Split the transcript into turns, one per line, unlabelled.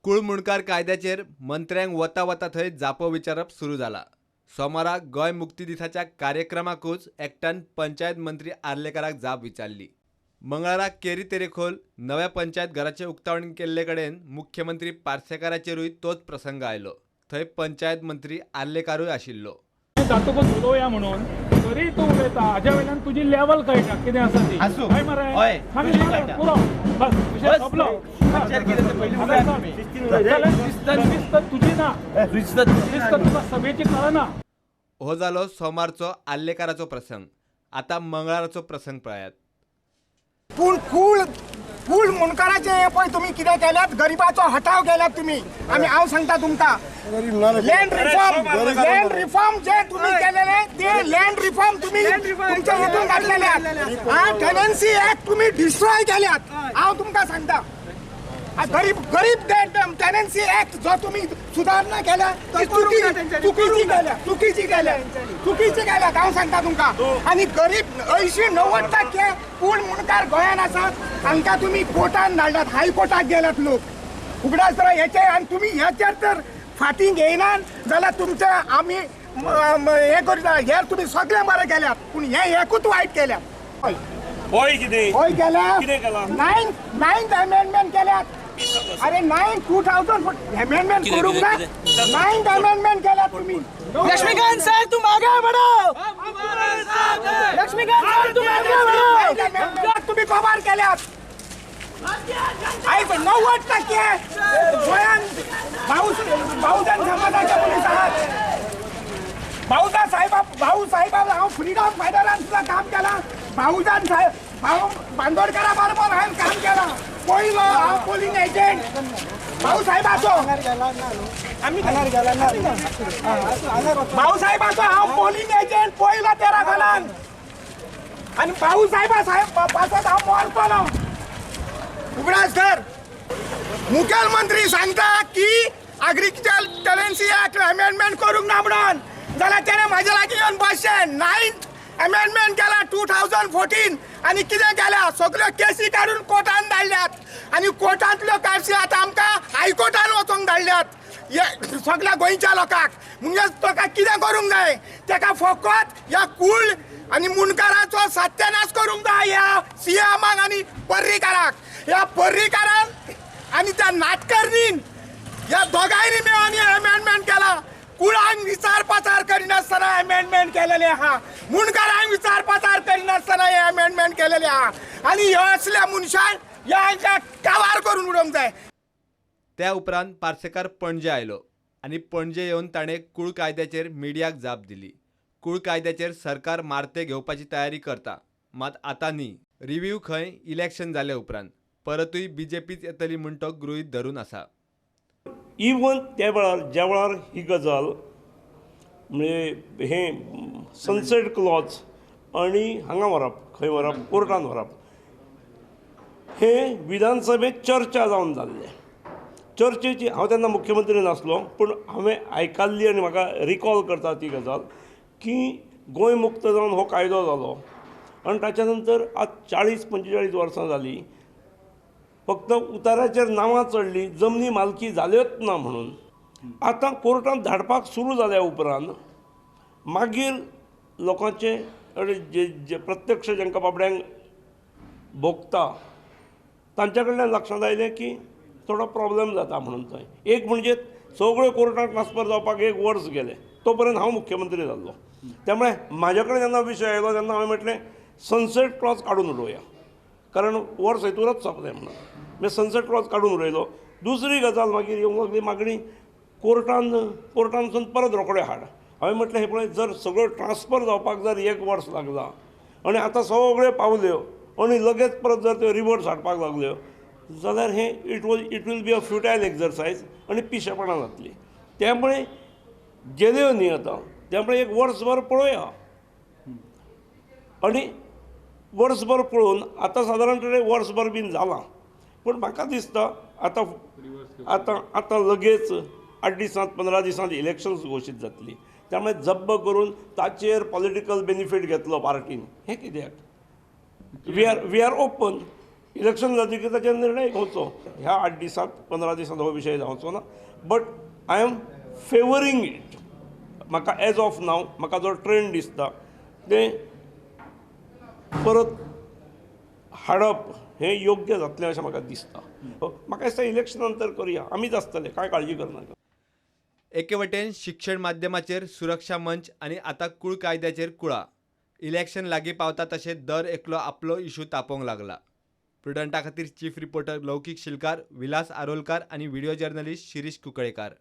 कुळ मुंडकार कायद्याचेर मंत्र्यांक वता वता थंय जापो विचारप सुरू जाला. सोमारा गोंय मुक्ती दिसाच्या कार्यक्रमाकूच एकट्यान पंचायत मंत्री आर्लेकाराक जाप विचारली. मंगळारा केरी तेरेखोल नव्या पंचायत घराचें उक्तावण केल्ले कडेन मुख्यमंत्री पार्सेकाराचेरूय तोच प्रसंग आयलो. थंय पंचायत मंत्री आर्लेकारूय आशिल्लो.
जातकच उलोवया म्हणून तरी तूं उलयता हाज्या वयल्यान तुजी लेवल कळटा कितें आसा ती. हय मरे, पुरो बस विशय सोंपलो. तुजी ना तुका सभेची कळना.
हो जालो सोमारचो आर्लेकाराचो प्रसंग. आतां मंगळाराचो प्रसंग पळयात.
पूण कूळ कूळ मुंडकाराचे हे पळय तुमी कितें केल्यात, गरिबाचो हटाव केल्यात तुमी. आमी हांव सांगता तुमकां, लँड रिफॉर्म, लँड रिफॉर्म जे तुमी केलेले ते लँड रिफॉर्म तुमी तुमच्या हितून घातलेले. टेनन्सी ऍक्ट तुमी डिस्ट्रॉय केल्यात. हांव तुमकां सांगता, गरीब गरीब टेनन्सी ऍक्ट जो तुमी सुदारणा केल्या ती चुकीची केल्या, चुकीची केल्या, चुकीची केल्यात. हांव सांगता तुमकां. आनी गरीब 80-90% कूळ मुंडकार गोंयान आसात, तांकां तुमी कोर्टान धाडल्यात, हायकोर्टाक गेल्यात लोक. उगडास करा हेचे. आनी तुमी हेचेर तर फाटीं घेयनात जाल्यार तुमचे आमी हें करिना. हे तुमी सगळें बरें केल्यात, पूण हें एकूच वायट केल्यात. हय केल्या, 9th amendment केल्यात. अरे 9 2000 अमेंडमेंट करूंक ना, 9th amendment केल्यात तुम्ही.
लक्ष्मीकांत सर तुम आगे बढ़ो, लक्ष्मीकांत सर तुम आगे बढ़ो.
तुम्ही कबार केल्यात. आयज 90% गोंयान बहुजन समाजाचे मनीस आहात. भाऊजा साहेबा, भाऊ साहेबा, हांव फ्रीडम फायटरान सुद्दां काम केलां. बहुजन साहेब भाऊ बांदोडकारा बरोबर हांवें काम केलां. पयलो हांव पोलिंग एजंट भाऊसाहेबाचो, भाऊसाहेबाचो हांव पोलिंग एजंट पयलो 13 सालान. आनी भाऊसाहेबा साहेब पासत हांव मरतलो. उगडास कर, मुखेलमंत्री सांगता की एग्रीकल्चर टेनन्सी ऍक्ट अमेंडमेंट करूंक ना म्हणून, जाल्यार तेणें म्हाज्या लागीं येवन बसचें. 9th amendment केला 2014. आनी कितें केल्या, सगळ्यो केसी काडून कोर्टान धाडल्यात. आनी कोर्टांतल्यो केसी आतां आमकां हायकोर्टान वचोंक धाडल्यात हे सगळ्या गोंयच्या लोकांक. म्हणजे ताका कितें करूंक जाय, ताका फकत ह्या कूळ आनी मुंडकाराचो सत्यानाश करूंक जाय ह्या सीएमाक आनी पर्रीकाराक. ह्या पर्रीकारान आनी त्या नाटकर्णीन ह्या दोगांयनी मेळून अमेंडमेंट केला. कुळांक विचार पाचार करिनासतना अमेंडमेंट केलेले आहा, मुंडकारांक विचार पाचार करिनासतना हे अमेंडमेंट केलेले आहा. आनी ह्यो असल्या मनशांक ह्या कावार करून उडोवंक जाय.
त्या उपरांत पार्सेकार पणजे आयलो आनी पणजे येवन ताणें कूळ कायद्याचेर मिडियाक जाप दिली. कूळ कायद्याचेर सरकार मारते घेवपाची तयारी करता, मात आतां न्ही. रिव्यू खंय इलेक्शन जाले उपरांत परतूय बीजेपीच येतली म्हूण तो गृहीत धरून आसा.
इवन त्या वेळार ज्या वेळार ही गजाल म्हणजे हें सनसेट क्लॉज आनी हांगा व्हरप, खंय व्हरप, कोर्टान व्हरप, हें विधानसभेत चर्चा जावन जाल्लें. चर्चेची हांव तेन्ना मुख्यमंत्री नासलो, पूण हांवें आयकल्ली आनी म्हाका रिकॉल करता ती गजाल की गोंय मुक्त जावन हो कायदो जालो आनी ताच्या नंतर आज 40-45 वर्सां जालीं, फक्त उताराचेर नांवां चडलीं, जमनी मालकी जाल्योच ना म्हणून. आतां कोर्टांत धाडपाक सुरू जाल्या उपरांत मागीर लोकांचे जे जे प्रत्यक्ष जांकां बाबड्यांक भोगता तांच्या कडल्यान लक्षांत आयलें की थोडो प्रॉब्लम जाता म्हणून. थंय एक म्हणजे सगळ्यो कोर्टांत ट्रान्सफर जावपाक 1 वर्स गेलें, तो पर्यंत हांव मुख्यमंत्री जाल्लो. त्यामुळे म्हाज्या कडेन जेन्ना विशय आयलो तेन्ना हांवें म्हटलें सनसेट क्लॉज काडून उडोवया, कारण वर्स हेतूरच सोंपलें म्हणून. मागीर सनसेट क्लॉज काडून उडयलो. दुसरी गजाल मागीर येवंक लागली मागणी कोर्टानसून परत रोखडे हाड. हांवें म्हटलें हें पळय, जर सगळ्यो ट्रान्सफर जावपाक जर 1 वर्स लागलां आनी आतां सगळ्यो पावल्यो आनी लगेच परत जर त्यो रिवर्स हाडपाक लागल्यो जाल्यार हें it will be a futile exercise आनी पिशेपणां जातलीं. त्यामुळे गेल्यो न्ही आतां, त्यामुळे 1 वर्सभर पळोवया. आनी वर्सभर पळोवन आतां सादारणपणे वर्सभर बीन जालां, पूण म्हाका दिसता आतां आतां आतां लगेच 8 दिसांत 15 दिसांत इलेक्शन्स घोशीत जातली. त्यामुळे जब्ब करून ताचेर पॉलिटिकल बेनिफीट घेतलो पार्टीन, हें कित्याक? We are open. इलेक्शन जातकीर ताचेर निर्णय घेवचो. ह्या 8 दिसांत 15 दिसांत हो विशय जावचो ना, but I am favouring it. म्हाका एज ऑफ नाव म्हाका जो ट्रेंड दिसता तें परत हाडप हें योग्य जातलें अशें म्हाका दिसता. म्हाका दिसता इलेक्शना नंतर करुया, आमीच आसतले, कांय काळजी करनाका.
एके वटेन शिक्षण माध्यमाचेर सुरक्षा मंच आनी आतां कूळ कायद्याचेर कुळा. इलेक्शन लागीं पावता तशें दर एकलो आपलो इशू तापोवंक लागला. प्रुडंटा खातीर चीफ रिपोर्टर लौकीक शिलकार, विलास आरोलकार आनी व्हिडिओ जर्नलिस्ट शिरीष कुंकळेकार.